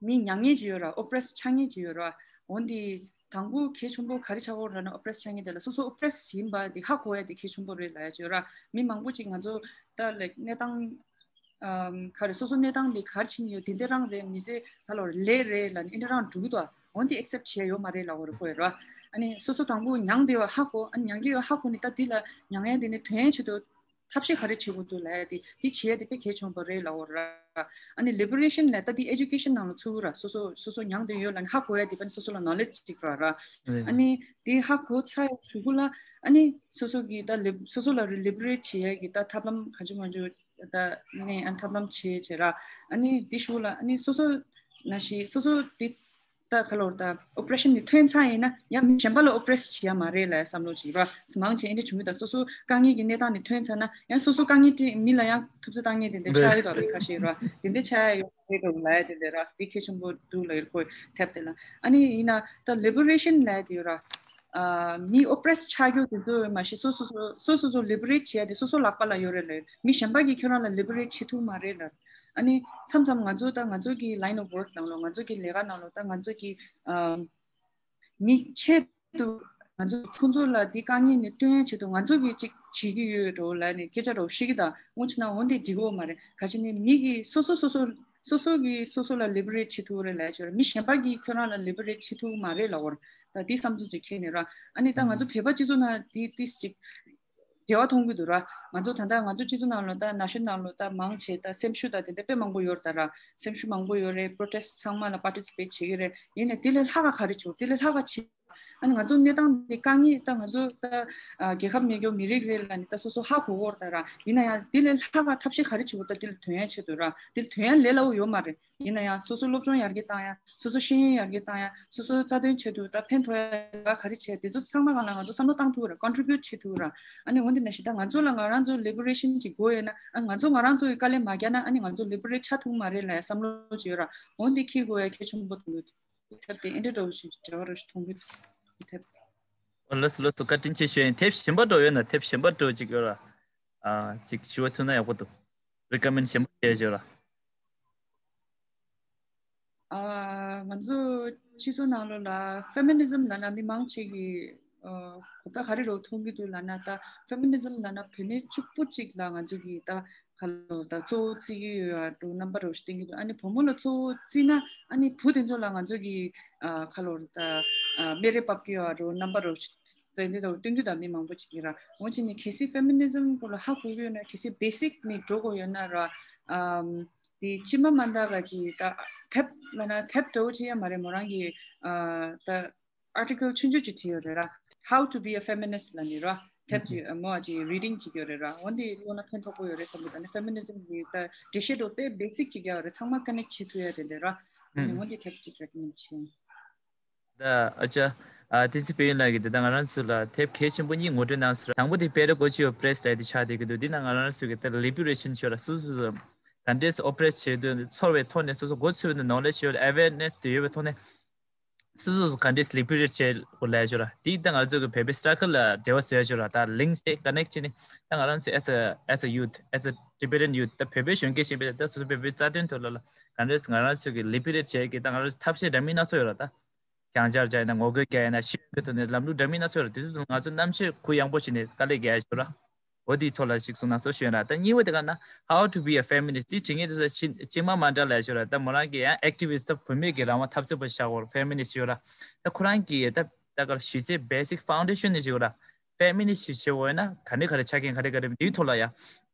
མི་མྱ་ངན་ཅིག་ཡོད་ར། oppress ཆགས་མཁན་ཅིག་ཡོད་ར། འོན་ཏེ་དང་པོ་གལ་ཆེན་པོ་ག་རེ་ཆགས་ཀྱི་ཡོད་རེད་ལབ་ན། oppress ཆགས་མཁན་དེ་ལ་སོ་སོ་oppress ཡིན་པ་དེ་ཧ་གོ་ཡ་དེ་གལ་ཆེན་པོ་རེད་ལབ་ཡ་ཅིག་ཡོད་ར། མི་མང་པོ་ཅིག་ང་ཚོ་ད་like གནས་སྟངས་ཨམ་ག་རེ་སོ་སོ་གནས་སྟངས་དེ་ག་རེ་ཕྱིན་ཡོད་དེ་འདྲ་རང་རེད། མི་ཚེ་ད་ལོར་ལས་རེད་ལབ་ནས་ཨེ་འདྲ་རང་འགྲོ་གི་འདུག་འོན་ཏེ་accept བྱས་ཡོད་མ་རེད་ལབ་དགོས་རེད་ཁོ་ཡོད་ར། ཨ་ནི་སོ་སོ་དང་པོ་མྱངས་བསྡད་ཡོད་ཧ་གོ། ཨ་ནི་མྱང་གི་ཡོད་ཧ་གོ་ནས་ད་འདི་ལ་མྱང་ཡ་དེ་ནས་ཐོན་ཡ་ཆེད་དུ་ཐབས་ཤེས་ག་རེ་བྱེད་དགོས་འདུག་ལབ་ཡ་དེ། འདི་བྱེད་ཡ་དེ་དཔེ་གལ་ཆེན་པོ་རེད་ལབ་དགོས་ར། ཨ་ནི་liberation ལ་ད་འདི་education ནང་ལ་ཚུད་ར། སོ་སོ་སོ་སོ་མྱངས་བསྡད་ཡོད་ལབ་ནས་ཧ་གོ་ཡ་དེ་ཕན་སོ་སོ་ལ་knowledge ཅིག་ར་ར། ཨ་ནི་དེ་ཧ་གོ་ཚར་ཡ་གཞུག་གུ་ལ་ཨ་ནི་སོ་སོ་གི་ད་lib- སོ་སོ་ལ་རི་liberate བྱེད་ཡ་གི་ད་ཐབས་ལམ་ག་ཅི་མ་ཅི་ད་ནས་ཨ་ཐབས་ལམ་བྱེད་བྱེད་ར། ཨ་ནི་དེ་གཞུག་ལ་ཨ་ནི་སོ་སོ་ ན་ཤི་སོ་སོ་དེ་ད་ག་ལོར་ད་ཨོ་པ་རེ་ཤན་ནི་ཐོན་ཚར་ཡིན་ན་ཡང་མི་གཞན་པ་ལ་ཨོ་པ་རེ་སི་བྱེད་ཡ་མ་རེད་ལ་བསམ་བློ་ཅིག་ར། མང་ཆེ་ཨེ་འདྲ་བྱུང་གི་ད་སོ་སོ་དཀའ་ངལ་གྱི་གནས་སྟངས་ནི་ཐོན་ཚར་ན་ཡང་སོ་སོ་དཀའ་ངལ་དེ་མི་ལ་ཡང་ཐུབ་ཚོད་བཏང་ངེས་དེ་འདྲ་ཆགས་ཡོད་ད་མི་ཁ་ཤས་ར། དེ་འདྲ་ཆགས་ཡ་ཡོད་རེད་འགྲོ་ལ་ཡ་དེ་འདྲ་ར། དེ་གལ་ཆེན་པོ་འདུག་ལ་ཡོད་ཁོ་ཐེབས་དེ་ལ། ཨ་ནི་ཡིན་ན་ད་ལི་བེ་རེ་ཤན་ལ་ཡ་དེ་ཡོད་ར། ཨ་མི་ཨོ་པ་རེ་སི་ཆགས་རྒྱུ་དེ་ཚོ་མ་གཞི་སོ་སོ་སོ་སོ་སོ་ལི་བེ་རེ་ཊི་བྱས་ཏེ་སོ་སོ་ལག་པ་ལ་ཡོད་རེད་ལ། མི་གཞན་པ་གིས་ཁྱོད་རང་ལ་ལི་བེ་རེ་ཊི་བྱེད་ཐུབ་མ་རེད་ལ། ཨ་ནི་མཚམས་མཚམས་ང་ཚོ་ད་ང་ཚོ་གི་line of work ནང་ལོགས་ང་ཚོ་གི་ལས་ཀ་ནང་ལོགས་ད་ང་ཚོ་གི་ཨ་མི་ཆེད་དུ་ང་ཚོ་ཁོང་ཚོ་ལ་འདི་དཀའ་ངལ་ནས་སྟོན་ཡ་ཆེད་དུ་ང་ཚོ་གིས་ཅིག་བྱེད་ཀྱི་ཡོད་འགྲོ་ལ་ནས་སྐད་ཆ་འགྲོ་ཤེས་ཀྱི་ད་འོང་ཕྱིན་ན་འོང་དེ་འགྲིག་གི་ཡོད་མ་རེད། ག་ཅི་ནས་མི་གིས་སོ་སོ་སོ་སོ་སོ་སོ་གིས་སོ་སོ་ལ་ལི་བེ་རེ་ཊི་བྱེད་ཐུབ་རེད་ལ་ཡ་ཆོད་རེད། མི་གཞན་པ་གིས་ཁྱོད་རང་ལ་ལི་བེ་རེ་ཊི་བྱེད་ཐུབ་མ་རེད་ལ་འོར། ད་དེ་བསམ་ཚུལ་ཅིག་ཁྱེར་ནས་ར། ཨ་ནི་ད་ང་ཚོ་བོད་པ་སྤྱི་ཚོགས་ནང་དེ་ཏིས་ཅིག་འབྲེལ་བ་མཐོང་གི་འདུག་ར། ང་ཚོ་ད་ལྟ་ང་ཚོ་སྤྱི་ཚོགས་ནང་ལོ་ད་ན་གཞོན་ནང་ལོ་ད་མང་ཆེ་ད་སེམས་ཤུགས་ད་དེ་འདྲ་དཔེ་མང་པོ་ཡོད་རེད་ད་ར། སེམས་ཤུགས་མང་པོ་ཡོད་རེད། པོ་རོ་ཊེ་སི་ཊི་ཚང་མ་ལ་པར་ཊི་སི་པེ་ཊི་བྱེད་ཀྱི་རེད། ཡིན་ནའི་དེ་ལས་ལྷག་ག་ག་རེ་བྱུང་དེ་ལས་ལྷག་ག་བྱེད། ཨ་ནི་ང་ཚོ་གནས་སྟངས་འདི་དཀའ་ངལ་ད་ང་ཚོ་ད་རྒྱལ་ཁབ་མེད་རྒྱུ་མི་རིགས་རེད་ལ་ནི་ད་སོ་སོ་ཧ་གོ་གོ་རེད་ད་ར། ཡིན་ན་ཡང་དེ་ལས་ལྷག་ག་ཐབས་ཤེས་ག་རེ་བྱེད་དགོས་ད་དེ་ལ་དོན་ཡ་ཆེད་དུ་ར། དེ་ལ་དོན་ཡ་ལས་སླ་བོ་ཡོད་མ་རེད། ཡིན་ན་ཡང་སོ་སོ་སློབ་སྦྱོང་ཡར་རྒྱས་བཏང་ཡ། སོ་སོ་ཤེས་ཡོན་ཡར་རྒྱས་བཏང་ཡ། སོ་སོ་རྩ་དོན་ཆེད་དུ་ད་ཕན་ཐོགས་ཡ་ག་རེ་བྱས་དེ་ཚོ་ཚང་མ་གང་ལ་ང་ཚོ་བསམ་བློ་བཏང་ཐུབ་ར། ཀོན་ཊི་རི་བིའུ་ཊི་བྱེད་ཐུབ་ར། ཨ་ནི་འོན་ཏེ་ན་ཞིག་ད་ང་ཚོ་ལ་ང་རང་ཚོ་ལི་བེ་རེ་ཤན་ཅིག་དགོས་ཡོད་ན་ཨ་ང་ཚོ་ང་རང་ཚོ་གི་དཀའ་ལས་མ་རྒྱག་ན་ཨ་ནི་ང་ཚོ་ལི་བེ་རེ་ཊི་ཆགས་ཐུབ་མ་རེད་ལ་བསམ་བློ་ཅིག་ཡོད་ར། འོན་ཏེ་ཁྱེད་དགོས་ཡ་གལ་ཆེན་པོ་དང་ཐེབས་དེ་ཨེ་འདྲ་འདྲ་བོ་ཞིག་འབྲེལ་བ་རོ་ཞིག་མཐོང་གི་འདུག་ཐེབས་དེ། ཨོ་ལགས་སོ་ལགས་སོ། བཀའ་དྲིན་ཆེ་ཞུ་ཡིན། ཐེབས་གཞན་པ་འགྲོ་ཡོད་ན་ཐེབས་གཞན་པ་འགྲོ་ཅིག་ཡོད་ར། ཨ་ཅིག་ཞུ་བ་ཐུབ་ན་ཡག་པོ་འདུག་རི་ཀོ་མེན་ཌི་གཞན་པ་བྱས་ཡོད་ར། ཨ་ང་ཚོ་སྤྱི་ཚོགས་ནང་ལོགས་ལ་ཕེ་མི་ནི་ཛམ་ལབ་ན་མི་མང་ཆེ་གིས་ཨ་གོ་བརྡ་ག་རེ་རོ་མཐོང་གི་འདུག་ལབ་ན་ད་ཕེ་མི་ནི་ཛམ་ལབ་ན་བུད་མེད་གཅིག་པུ་གཅིག་ལ་ང་ཚོ་གིས་ད་ག་ལོ་ད་གཙོ་བོ་བརྩི་གི་ཡོད་ཡ་འགྲོ་རྣམ་པ་རོ་ཞིག་བསྟན་གི་འདུག་ཨ་ནི་བུ་མོ་ལ་གཙོ་བོ་བརྩིས་ན་ཨ་ནི་བུ་དེ་ཚོ་ལ་ང་ཚོ་གི་ཨ་ག་ལོ་ད་ཨ་སྨད་རེ་ཕབ་གི་ཡོད་ཡ་འགྲོ་རྣམ་པ་རོ་ཞིག་བསྟན་དེ་ད་སྟོན་གི་ད་མི་མང་པོ་ཅིག་གི་ར། འོན་ཅི་ནི་གལ་སྲིད་ཕེ་མི་ནི་ཛམ་སྐོར་ལ་ཧ་གོ་གི་ཡོད་ན་གལ་སྲིད་བེ་སིག་ནི་འགྲོ་དགོས་ཡོད་ན་ར། ཨམ་དེ་ཕྱི་མ་མ་འདའ་ག་ཅིག་ད་ཐེབས་ལབ་ན་ཐེབས་འདྲ་བོ་ཅིག་ཡང་མ་རེད། མོ་རང་གི་ཨ་ད་ཨར་ཊི་ཀལ་ཆུང་ཆུང་ཅིག་བྲིས་ཡོད་རེད་ར། How to be a feminist ལབ་ནི་ར། ཐེབས་ཅིག་མོ་ཨ་ཅིག་རི་ཌིང་ཅིག་ཡོད་རེད་ར། འོ་འདི་ཀློག་ན་ཕན་ཐོགས་པོ་ཡོད་རེད་བསམ་གི་ད་ནི་ཕེ་མི་ནི་ཛམ་གི་ད་འགྲེལ་བཤད་འདྲ་བོ་དཔེ་བེ་སིག་ཅིག་ཡོད་རེད། ཚང་མ་ཀ་ནེག་བྱེད་ཐུབ་ཡ་དེ་འདྲ་ར། ཨ་ནི་འོ་འདི་ཐེབས་ཅིག་རེ་ཀོ་མེན་ཌི་བྱེད། ད་ཨ་ཅག་ཨ་བསྟན་འཛིན་དཔལ་ཡོན་ལགས་ཀྱིས་འདི་ལྟར་ང་རང་ཚོ་ལ་དེབ་གལ་ཆེན་པོ་གཉིས་ངོ་སྤྲོད་གནང་སོང་། དང་པོ་དེ་Pedagogy of Press ལབ་དེ་ཆགས་བསྡད་ཀྱི་འདུག་འདི་ནང་ང་རང་ཚོ་གི་ད་ལི་བེ་རེ་ཤན་ཤོར་ལ་སོ་སོ་སོ་ག་འདྲས་ཨོ་པ་རེ་སི་བྱེད་འདོད་ཚོར་བའི་ཐོག་ནས་སོ་སོ་མགོ་ཚོས་པའི་ནོ་ལེ་ཇི་ཡོད་ཨ་ཝེར་ནེ་སི་དེ་ཡོད་པའི་ཐོག་ནས་སོ་སོ་སོ་ག་འདྲས་ལི་བེ་རེ་བྱེད་དགོས་ལབ་ཤོར་ལ་འདི་ད་ང་ཚོ་གི་བོད་པའི་སི་ཊྲག་གལ་ལ་འབྲེལ་བ་བཟོ་ཡ་ཤོར་ལ་ད་ལིང་ཀི་བྱས་ཀ་ནེག་བྱས་ནས་ད་ང་རང་ཚོ་as a as a youth as a Tibetan youth ད་བོད་པའི་གཞོན་སྐྱེས་ཤིག་ཡིན་པའི་ད་སོ་སོ་བོད་པའི་རྩ་དོན་ཐོག་ལ་ལ་ག་འདྲས་ང་རང་ཚོ་གི་ལི་བེ་རེ་བྱེད་ཀྱི་ད་ང་རང་ཚོ་ཐབས་ཤེས་འདྲ་མིན་སྣ་ཚོགས་ཡོད་ལ་ད། གྱང་ཆར་རྒྱག་ཡིན་ན་ངོ་རྒོལ་རྒྱག་ཡིན་ན་ཤེས་ཡོན་གྱི་ཐོག་ནས་ལམ་ལུགས་འདྲ་མིན་སྣ་ཚོགས་ཡོད་རེད། དེ་ཚོ་ང་ཚོ་རྣམ་དཔྱོད་གུ་ཡངས་པོ་བྱས་ནས་དཀའ་ལས་རྒྱག་ཡ་ཞིག་ར། འོ་དེའི་ཐོག་ལ་ཅིག་གསུང་གནང་སོགས་ཞུ་ཡིན་ར། ད་གཉིས་པ་དེ་ག་ན་How to be a feminist དེ་བྲིས་མཁན་དེ་ཚོ་ཅི་ཅི་མ་མ་འདྲ་ལབ་ཞོར་ར། ད་མོ་རང་གི་ཡང་ཨེག་ཊི་བི་སི་ཊི་ད་བུད་མེད་ཀྱི་རང་དབང་འཐབ་རྩོད་པ་བཞག་གོ་ཕེ་མི་ནི་སི་ཊི་ཡོད་ར། ད་ཁོ་རང་གི་ད་ད་ག་ཞུས་ཚེ་བེ་སིག་ཕའུན་ཌེ་ཤན་ནི་ཞིག་ཡོད་ར། ཕེ་མི་ནི་སི་ཊི་ཞིག་བྱེད་འོས་ན་ག་འདྲ་ག་རེ་ཆ་རྐྱེན་ག་རེ་ག་རེ་དེའི་ཐོག་ལ་ཡ།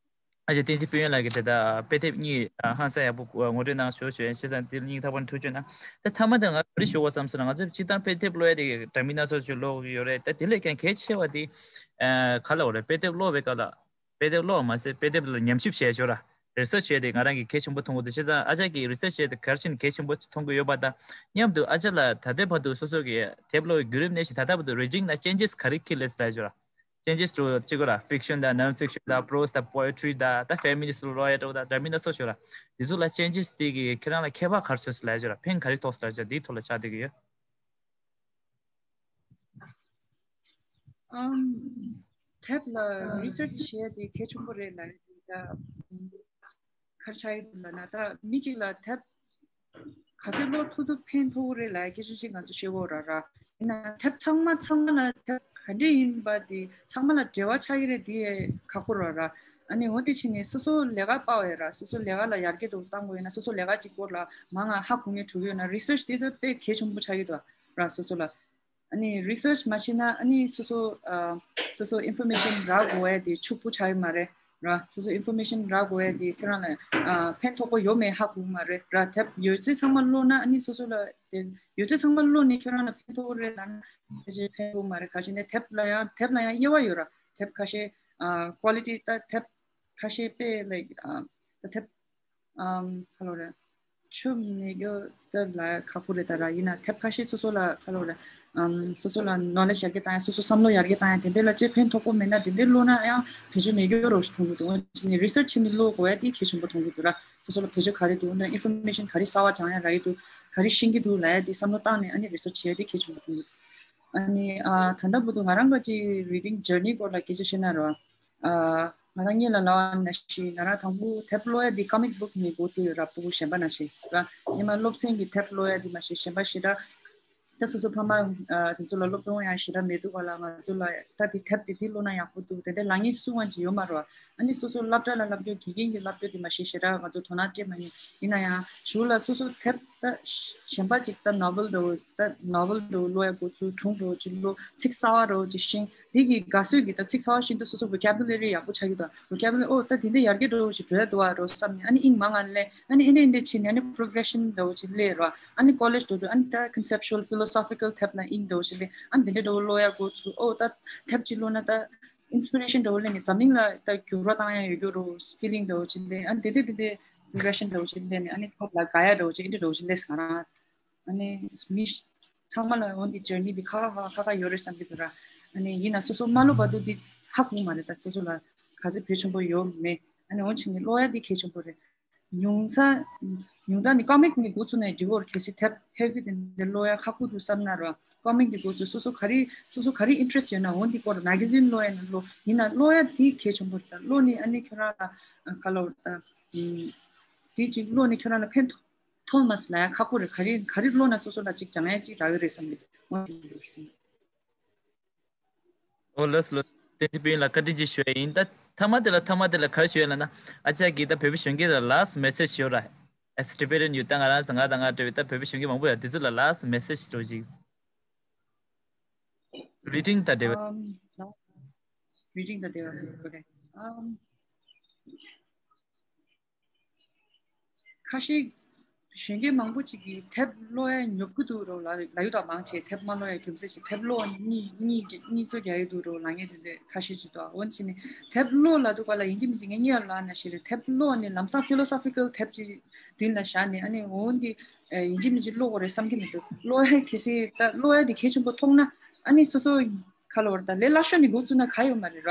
ཨ་ཅེ་བསྟན་འཛིན་དཔལ་ཡོན་ལགས་ཀྱིས་དེ་དག་དཔེ་དེབ་གཉིས་ཨ་ཧང་སང་ཡག་པོ་ངོ་སྤྲོད་གནང་ཞུ་ཞུ་ཡིན། བྱས་ཙང་དེ་སྙིང་ཐག་པ་ནས་ཐུགས་རྗེ་གནང་། ད་མཐའ་མ་དེ་ང་ག་རེ་ཞུ་དགོས་བསམ་སོང་ན་ང་ཚོ་སྤྱིར་བཏང་དཔེ་དེབ་ཀློག་ཡ་དེ་འདྲ་མིན་སྣ་ཚོགས་ཅིག་ཀློག་གི་ཡོད་རེད། ད་དེ་ལས་ཀྱང་གལ་ཆེ་བ་དེ་ཨ་ག་ལབ་དགོས་རེད། དཔེ་དེབ་ཀློག་པའི་སྐབས་ལ་དཔེ་དེབ་ཀློག་མ་ཟད་དཔེ་དེབ་ལ་ཉམས་ཞིབ་བྱས་ཞོར་ར་རི་སར་ཆི་བྱས་ཏེ་ང་རང་གིས་གལ་ཆེན་པོ་མཐོང་གི་འདུག་བྱས་ཙང་ཨ་ཅག་གིས་རི་སར་ཆི་བྱས་ཏེ་གལ་ཆེན་གལ་ཆེན་པོ་མཐོང་གི་ཡོད་པ་དང་མཉམ་དུ་ཨ་ཅག་ལ་ད་ལྟའི་བར་དུ་སོ་སོ་གི་དེབ་ཀློག་གི་བརྒྱུད་རིམ་ནས་ཞིག་ད་ལྟ་བར་དུ་རི་ཌིང་ལ་ཅེན་ཇེ་སི་ག་རེ་འཁྱེར་སླེབས་ལབ་ཞོར་ར། ཅེན་ཇེ་སི་འགྲོ་ཅི་དགོས་ར། ཕིག་ཤན་དང་ནོན་ཕིག་ཤན་དང་པོ་རོ་སི་དང་པོ་ཨེ་ཊི་རི་དང་ད་ཕེ་མི་ནི་སི་ཊི་ལ་ཀློག་ཡ་འདྲ་བོ་དང་འདྲ་མིན་སྣ་ཚོགས་ཤོར་ར། དེ་ཚོ་ལ་ཅེན་ཇེ་སི་དེ་གིས་ཁྱེད་རང་ལ་ཁྱད་པར་ག་རེ་བྱུང་སོང་ལབ་ཡ་ཅིག་ར། ཕན་ག་རེ་ཐོགས་སོང་ལབ་ཡ་ཅིག་དེའི་ཐོག་ལ་ཆགས་བསྡད་ཀྱི་ཡོད། ཨམ། དེབ་ལ་རི་སར་ཆི་བྱས་ཏེ་གལ་ཆེན་པོ་རེད་ལབ་ཡ་དེ་ད། ག་རེ་ཆགས་ཡོད་ལབ་ན་ད་མི་གཅིག་ལ་དེབ་ག་ཚོད་ཀློག་ཐུབ་ཐུབ་ཕན་ཐོགས་རེད་ལབ་སྐད་ཆ་ཞིག་ང་ཚོ་བཤད་འོ་ར་ར། ཡིན་ན་དེབ་ཚང་མ་ཚང་མ་ལ་དེབ་ག་འདྲས་ཡིན་པ་དེ་ཚང་མ་ལ་འབྲེལ་བ་ཆགས་ཀྱི་རེད་དེ་ཁག་པོ་ར་ར། ཨ་ནི་འོ་དེ་ཕྱིན་ནས་སོ་སོ་ལས་ཀ་དཔའ་བ་ཡོད་ར། སོ་སོ་ལས་ཀ་ལ་ཡར་རྒྱས་འགྲོ་བཏང་དགོས་ཡིན་ན་སོ་སོ་ལས་ཀ་གཅིག་པོ་ལ་མང་ང་ཧ་གོ་ངེས་འགྲོ་གི་ཡོད་ན་རི་སར་ཆི་དེ་ད་དཔེ་གལ་ཆེན་པོ་ཆགས་ཀྱི་འདུག་ར་སོ་སོ་ལ། ཨ་ནི་རི་སར་ཆི་མ་བྱས་ན་ཨ་ནི་སོ་སོ་ཨ་སོ་སོ་ཨིན་ཕོར་མེ་ཤན་རག་དགོས་ཡ་དེ་ཕྱུག་པོ་ཆགས་ཡོད་མ་རེད་ར། སོ་སོ་ཨིན་ཕོར་མེ་ཤན་རག་དགོས་ཡ་དེ་ཁྱོད་རང་ལ་ཨ་ཕན་ཐོགས་པོ་ཡོད་མེད་ཧ་གོ་མ་རེད་ར། དེབ་ཡོད་ཚད་ཚང་མ་ཀློག་ན་ཨ་ནི་སོ་སོ་ལ་དེ་ཡོད་ཚད་ཚང་མ་ཀློག་ནས་ཁྱོད་རང་ལ་ཕན་ཐོགས་རེད་ལབ་ན་ཕལ་ཆེར་ཕན་ཐོགས་མ་རེད། ག་ཞིག་ནས་དེབ་ལ་ཡང་དེབ་ལ་ཡང་དབྱེ་བ་ཡོད་ར། དེབ་ཁ་ཤས་ཨ་ཀོ་ལི་ཊི་ད་དེབ་ཁ་ཤས་དཔེ་ལའིཀ་ཨ་ད་དེབ་ཨམ་ག་ལབ་རེད། ཆུ་མེད་རྒྱུ་ད་ལ་ཁག་པོ་རེད་ད་ར། ཡིན་ན་དེབ་ཁ་ཤས་སོ་སོ་ལ་ཁ་ལོ་ར། ཨམ་སོ་སོ་ལ་knowledge་ཡར་རྒྱས་བཏང་ཡ། སོ་སོ་བསམ་བློ་ཡར་རྒྱས་བཏང་ཡ། དེ་འདྲ་ལ་ཅིག་ཕན་ཐོགས་པོ་མེད་ན་དེ་འདྲ་ཀློག་ན་ཡང་བེད་སྤྱོད་མེད་རྒྱུ་རོ་ཞིག་མཐོང་གི་འདུག་འོན་ཀྱང་research བྱས་ནས་ཀློག་དགོས་ཡ་དེ་གལ་ཆེན་པོ་མཐོང་གི་འདུག་ར། སོ་སོ་ལ་བེད་སྤྱོད་ག་རེ་འདུག་འོན་ཀྱང་information ག་རེ་གསར་པ་སྦྱང་ཡ་རག་གི་འདུག་ག་རེ་ཤེས་ཀྱི་འདུག་ལབ་ཡ་དེ་བསམ་བློ་བཏང་ནས་ཨ་ནི་research བྱེད་ཡ་དེ་གལ་ཆེན་པོ་མཐོང་གི་འདུག་ཨ་ནི་ཨ་ད་ལྟ་བར་དུ་ང་རང་གི་reading journey སྐོར་ལ་སྐད་ཆ་བཤད་ན་ར། ཨ་ང་རང་ཉིད་ལ་ལབ་པ་ནང་བཞིན་ང་རང་དང་པོ་དེབ་ཀློག་ཡ་འདི་comic book ནས་འགོ་བཙུགས་ཡོད་ར། ཕྲུ་གུ་གཞན་པ་ནང་བཞིན་ར། ཉི་མ་སློབ་ཚན་གྱི་དེབ་ཀློག་ཡ་འདི་མ་ཤེས་གཞན་པ་ཞེ་དྲག་ད་སོ་སོ་ཕ་མ་ཨ་དེ་ཚོ་ལ་སློབ་སྦྱོང་ཡང་ཞེ་དྲག་མེད་འདུག་ག་ལ། ང་ཚོ་ལ་ད་འདི་དེབ་འདི་འདི་ཀློག་ན་ཡག་པོ་འདུག་དེ་འདྲ་ལབ་མཁན་སུ་ཡང་ཅིག་ཡོད་མ་རེད་བ། ཨ་ནི་སོ་སོ་སློབ་གྲྭ་ལ་བསླབ་རྒྱུ་དགེ་རྒན་གྱིས་བསླབ་རྒྱུ་དེ་མ་ཤེས་ཞེ་དྲག་ང་ཚོ་དོ་སྣང་སྤྲད་མ་མྱོང་། ཡིན་ན་ཡང་གཞུག་ལ་སོ་སོ་དེབ་ད་གཞན་པ་ཅིག་ད་novel འདྲ་བོ་ད་novel འདྲ་བོ་ཀློག་ཡ་འགོ་བཙུགས། སྒྲུང་འདྲ་བོ་ཅིག་ཀློག་ཚིག་གསར་པ་འདྲ་བོ་ཅིག་ཤེས། དེ་གི་དགའ་བསུ་གི་ད་ཚིག་གསར་པ་ཤེས་དུས་སོ་སོ་vocabulary ཡག་པོ་ཆགས་ཀྱི་འདུག vocabulary ཨོ་ད་དེ་འདྲ་ཡར་རྒྱས་འགྲོ་བ་ཞིག་འགྲོ་ཡ་འདུག་བ་འདྲ་བསམ་ནས་ཨ་ནི་དབྱིངས་མང་ང་ལས་ཨ་ནི་ཨེ་འདྲ་ཨེ་འདྲ་བྱས་ནས་ཨ་ནི་progression འདྲ་བོ་ཅིག་སླེབས་ར། ཨ་ནི་college འགྲོ་དུས་ཨ་ནི་ད་conceptual philosophical དེབ་ལ་དབྱིངས་འདྲ་བོ་ཅིག་སླེབས། ཨ་ནི་དེ་འདྲ་འདྲ་བོ་ཀློག་ཡ་འགོ་ཚུགས། ཨོ་ད་དེབ་ཅིག་ཀློག་ན་ད་inspiration འདྲ་བོ་སླེབས་ནས་འཛམ་གླིང་ལ་ད་འགྱུར་བ་བཏང་ཡ་ཡོད་རྒྱུ་འདྲ་བོ་feeling འདྲ་བོ་ཅིག་སླེབས། ཨ་ནི་དེ་འདྲ་དེ་འདྲ་progression འདྲ་བོ་ཅིག་སླེབས་ནས་ཨ་ནི་ཐོག་ལ་དགའ་ཡ་འདྲ་བོ་ཅིག་ཨེ་འདྲ་འདྲ་བོ་ཅིག་སླེབས་ང་རང་། ཨ་ནི་མི་ཚང་མ་ལ་འོ་འདི་journey འདི་ཁ་ཁ་ཁ་ཁ་ཁ་ཡོད་རེད་བསམ་གྱི་འདུག་ར། ཨ་ནི་ཡིན་ན་སོ་སོ་མ་ཀློག་བར་དུ་འདི་ཧ་གོ་མ་རེད། ད་སོ་སོ་ལ་ག་ཚོད་བེད་ཆེན་པོ་ཡོད་མེད། ཨ་ནི་འོན་ཆེ་ནི་ཀློག་ཡ་འདི་གལ་ཆེན་པོ་རེད། ཉུང་ཚ་ཉུང་མཐའ་ནི་comic ནི་འགོ་ཚུགས་ནས་འགྲིག་གོ་རེད། གལ་སྲིད་དེབ་heavy དེ་འདི་ཀློག་ཡ་ཁག་པོ་འདུག་བསམ་ན་ར་comic འདི་འགོ་ཚུགས། སོ་སོ་ག་རེ་སོ་སོ་ག་རེ་interest ཡོད་ན་འོ་འདི་སྐོར་magazine ཀློག་ཡ་ནི་ཀློག་ཡིན་ན་ཀློག་ཡ་འདི་གལ་ཆེན་པོ་རེད། ད་ཀློག་ནི་ཨ་ནི་ཁྱོད་རང་ལ་ག་ལ་ད་དེ་ཅིག་ཀློག་ནི་ཁྱོད་རང་ལ་ཕན་ཐོགས། ཐོ་མ་སི་ལ་ཡང་ཁག་པོ་རེད། ག་རེ་ག་རེ་ཀློག་ན་སོ་སོ་ལ་ཅིག་སྦྱང་ཡ་ཅིག་རག་གི་རེད་བསམ་གི་འདུག་ཨོ་ལགས་ལགས། བསྟན་འཛིན་དཔལ་ཡོན་ལ་བཀའ་དྲིན་ཆེ་ཞུ་ཡ་ཡིན། ད་མཐའ་མ་དེ་ལ་མཐའ་མ་དེ་ལ་ག་རེ་ཞུ་ཡ་ལབ་ན་ཨ་ཅག་གིས་ད་བོད་པའི་གཞོན་སྐྱེས་ལ་last message ཡོད་ར། As Tibetan you ད་ང་རང་ང་དང་ང་འདྲ་བའི་ད་བོད་པའི་གཞོན་སྐྱེས་མང་པོ་ཡོད། དེ་ཚོ་ལ་last message འདྲ་བོ་ཅིག reading དང་འབྲེལ་བ། Um, reading དང་འབྲེལ་བ་རེད། Um, ཁ་ཤས་གཞོན་སྐྱེས་མང་པོ་ཅིག་གིས་དེབ་ཀློག་ཡ་ཉོབ་ཀྱི་འདུག་རོ་ལ་ལ་ཡུ་དང་མང་ཆེ་དེབ་མ་ཀློག་ཡ་རྒྱུ་མཚན་ཞིག་དེབ་ཀློག་ནི་གཉིད་གཉིད་གཉིད་ཚོ་རྒྱག་ཡི་འདུག་རོ་ལ་ངས་དེ་འདྲ་ཁ་ཤས་ཅིག་འདུག་འོན་ཆེ་ནི་དེབ་ཀློག་ལ་འདུག་པ་ལ་ཡིན་གཅིག་མིན་གཅིག་ངས་ཉེ་བར་ལ་ན་ཞིག་རེད། དེབ་ཀློག་ནི་ལམ་སང་philosophical དེབ་ཅིག་མདུན་ལ་བཞག་ནས་ཨ་ནི་འོ་འདི་ཡིན་གཅིག་མིན་གཅིག་ཀློག་དགོས་རེད་བསམ་གྱི་མི་འདུག་ཀློག་ཡ་གལ་སྲིད་ད་ཀློག་ཡ་འདི་གལ་ཆེན་པོ་མཐོང་ན་ཨ་ནི་སོ་སོ་ག་ལ་བར་ད་ལས་སླ་ཤོས་ནི་འགོ་བཙུགས་ན་ག་ཡོད་མ་རེད་ར།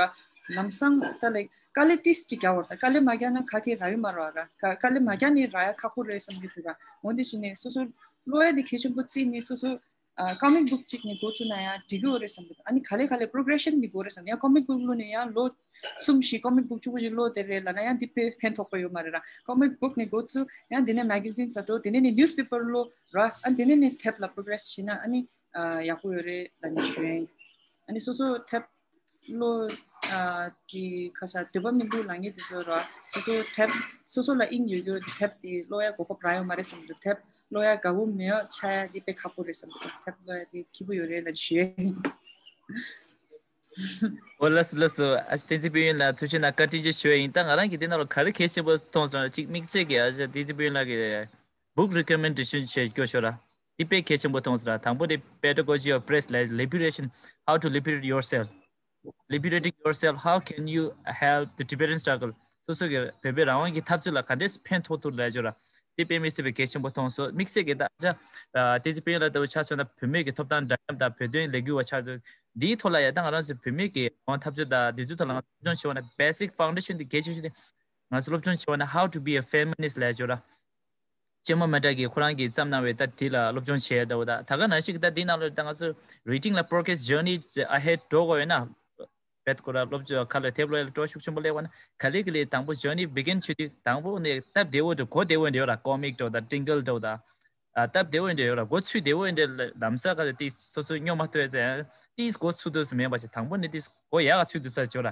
ལམ་སང་ད་ལ་དཀའ་ལས་ཏིས་ཅིག་རྒྱག་བར་ད་དཀའ་ལས་མ་རྒྱག་ན་ག་གེ་རག་ཡོད་མ་རེད་ར། དཀའ་ལས་མ་རྒྱག་ནི་རག་ཡ་ཁག་པོ་རེད་བསམ་གྱི་འདུག་ར། འོ་འདི་བྱས་ནས་སོ་སོ་ཀློག་ཡ་འདི་གལ་ཆེན་པོ་བརྩིས་ནས་སོ་སོ་ཨ་comic book ཅིག་ནས་འགོ་བཙུགས་ན་ཡང་འགྲིག་གི་ཡོད་རེད་བསམ་གྱི་འདུག་ཨ་ནི་ག་ལེ་ག་ལེ་progression འདི་དགོས་རེད་བསམ། ཡང་comic book ཀློག་ནས་ཡང་ལོ་གསུམ་བཞི་comic book གཅིག་པོ་ཅིག་ཀློག་དེ་རེད་ལབ་ན་ཡང་འདི་དཔེ་ཕན་ཐོགས་པ་ཡོད་མ་རེད་ར། comic book ནས་འགོ་བཙུགས་ཡང་འདི་ནས་magazine ཟ་འགྲོ། དེ་ནས་ནི་newspaper ཀློག་ར། ཨ་དེ་ནས་ནི་དེབ་ལ་progress བྱས་ན་ཨ་ནི་ཨ་ཡག་པོ་ཡོད་རེད་ལབ་ནས་ཞུ་ཡ་ཡིན། ཨ་ནི་སོ་སོ་དེབ་ཀློག་ཨ་གི་ཁ་ས་འདོད་པ་མི་འདུག་ལབ་མཁན་དེ་ཚོ་ར། སོ་སོ་དེབ་སོ་སོ་ལ་དབྱིངས་ཡོད་རྒྱུ་དེབ་དེ་ཀློག་ཡ་གོ་སྐབས་རག་ཡོད་མ་རེད་བསམ་འདུག་དེབ་ཀློག་ཡ་དགའ་པོ་མེད་ཡ་ཆགས་ཡ་དེ་དཔེ་ཁག་པོ་རེད་བསམ་འདུག་དེབ་ཀློག་ཡ་དེ་སྐྱིད་པོ་ཡོད་རེད་ལབ་ཞུ་ཡ་ཡིན། ཨོ་ལགས་སོ་ལགས་སོ། ཨ་ཅག་བསྟན་འཛིན་དཔལ་ཡོན་ལགས་ཐུགས་རྗེ་གནང་། བཀའ་དྲིན་ཆེ་ཞུ་ཡ་ཡིན། ད་ང་རང་གི་དེ་ནང་ལ་ག་རེ་གལ་ཆེན་པོ་མཐོང་སོང་ན་གཅིག་དམིགས་བསལ་གྱི་ཨ་ཅག་བསྟན་འཛིན་དཔལ་ཡོན་ལགས་ཀྱི་book recommendation བྱེད་སྐྱོ་ཤོར་ར། འདི་དཔེ་གལ་ཆེན་པོ་མཐོང་སོང་ར། དང་པོ་དེ་pedagogy of press ལ་liberation, how to liberate yourself, liberating yourself, how can you help the Tibetan struggle? སོ་སོ་གི་བོད་པའི་རང་དབང་གི་འཐབ་རྩོད་ལ་ག་འདྲས་ཕན་ཐོགས་ཐུབ་ལབ་ཅོ་ར། འདི་དཔེ་མི་སྲིད་པའི་གལ་ཆེན་པོ་མཐོང་སོང་། དམིགས་བསལ་གྱི་ད་ཨ་ཅག་བསྟན་འཛིན་དཔལ་ཡོན་ལགས་ལྟ་བུ་ཆ་མཚོན་ན་བུད་མེད་ཀྱི་ཐོབ་ཐང་འདྲ་མཉམ་དང་བོད་དོན་ལས་འགུལ་བ་ཆགས་འདུག་འདིའི་ཐོག་ལ་ཡ་ད་ང་རང་ཚོ་བུད་མེད་ཀྱི་རང་དབང་འཐབ་རྩོད་དང་འདི་ཚོའི་ཐོག་ལ་ང་ཚོ་སློབ་སྦྱོང་བྱེད་པ་ན་basic foundation དེ་གལ་ཆེ་ཤོས་དེ་ང་ཚོ་སློབ་སྦྱོང་བྱེད་པ་ན་how to be a feminist ལབ་ཅོ་ར། ཅེ་མོ་མན་ཏྲ་གིས་ཁོ་རང་གིས་བརྩམས་གནང་བའི་ད་དེ་ལ་སློབ་སྦྱོང་བྱས་འདྲ་བོ། ད་ད་ག་ནང་བཞིན་གྱི་ད་འདི་ནང་ལ་ད་ང་ཚོ་reading ལ་progress journey ahead འགྲོ་དགོས་ཡོད་ན། བེད་ཁོ་ར་སློབ་སྦྱོང་ཁ་ལ་དེབ་ཀློག་ཡ་ལ་སྤྲོ་ཤུགས་ཆེན་པོ་སླེབས་པ་ན་ག་ལེ་ག་ལེ་དང་པོ་journey begin བྱེད་དུས་དང་པོ་ནས་སྟབས་བདེ་བོ་འདྲ་གོ་བདེ་བོ་འདྲ་ཡོད་ར། comic འདྲ་བོ་ད་ཏིང་ཀལ་འདྲ་བོ་ད་ཨ་སྟབས་བདེ་བོ་འདྲ་ཡོད་ར། གོ་ཚུལ་བདེ་བོ་འདྲ་ལམ་སང་ག་ལ་དེ་སོ་སོ་སྨྱོ་མ་ཐུབ་ཡ་ཟེར་ཡ་དེ་གོ་ཚུལ་འདུག་ཟེར་མེད་པ་ཞིག་དང་པོ་ནས་དེ་གོ་ཡག་ག་ཚུལ་འདུག་ས་ཅོ་ར།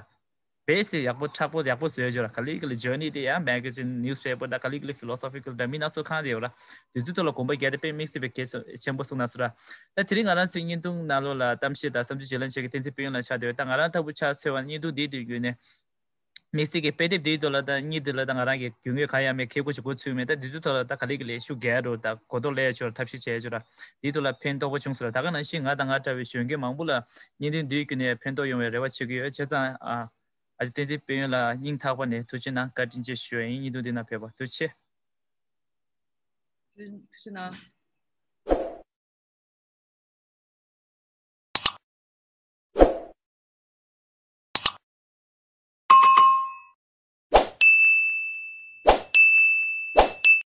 base དེ་ཡག་པོ་མཁྲེགས་པོ་ཡག་པོ་བཟོས་ཡོད་ར། ག་ལེ་ག་ལེ་journey དེ་ཡང་magazine newspaper དང་ག་ལེ་ག་ལེ་philosophical འདྲ་མིན་སྣ་ཚོགས་གང་དེ་ཡོད་ར། དེ་ཚོའི་ཐོག་ལ་གོམ་པ་རྒྱག་དེ་དཔེ་དམིགས་བསལ་བའི་གལ་ཆེན་པོ་གསུངས་གནང་སོང་ར། ད་དེ་རིང་ང་རང་ཚོའི་བརྙན་ཐུང་ནང་ལོགས་ལ་གཏམ་བཤད་དང་བསམ་ཚུལ་བརྗེ་ལེན་བྱེད་མཁན་བསྟན་འཛིན་དཔལ་ཡོན་ལགས་ཆགས་བསྡད་ཡོད། ད་ང་རང་ལྟ་བུ་ཆ་མཚོན་པ་ན་བརྙན་ཐུང་འདིའི་དུས་རྒྱུན་ནས་དམིགས་བསལ་གྱི་དཔེ་དེབ་འདིའི་ཐོག་ལ་ད་བརྙན་འདི་ལ་ད་ང་རང་གི་རྒྱུས་མངའ་གང་ཡང་མེད། མཁས་པོ་ཞིག་གོ་ཚོད་མེད། ད་འདི་ཚོའི་ཐོག་ལ་ད་ག་ལེ་ག་ལེ་ཤུགས་རྒྱག་རོགས་ད་གོ་རྟོགས་སླེབས་ཡ་ཆོག་ཐབས་ཤེས་བྱས་ཆོག་ར། འདིའི་ཐོག་ལ་ཕན་ཐོགས་པོ་བྱུང་སོང་ར། ད་ག་ནང་བཞིན་ང་དང་ང་འདྲ་བའི་གཞོན་སྐྱེས་མང་པོ་ལ་བརྙན་ཐུང་འདིའི་བརྒྱུད་ནས་ཕན་ཐོགས་ཡོང་བའི་རེ་བ་བྱེད་ཀྱི་ཡོད། བྱས་ཙང་ཨ་ཨ་ཅག་བསྟན་འཛིན་དཔལ་ཡོན་ལགས་སྙིང་ཐག་པ་ནས་ཐུགས་རྗེ་གནང་། བཀའ་དྲིན་ཆེ་ཞུ་ཡ་ཡིན། བརྙན་ཐུང་འདི་ནང་ཕེབས་པར་ཐུགས་རྗེ་ཆེ། ཐུགས་རྗེ་གནང་།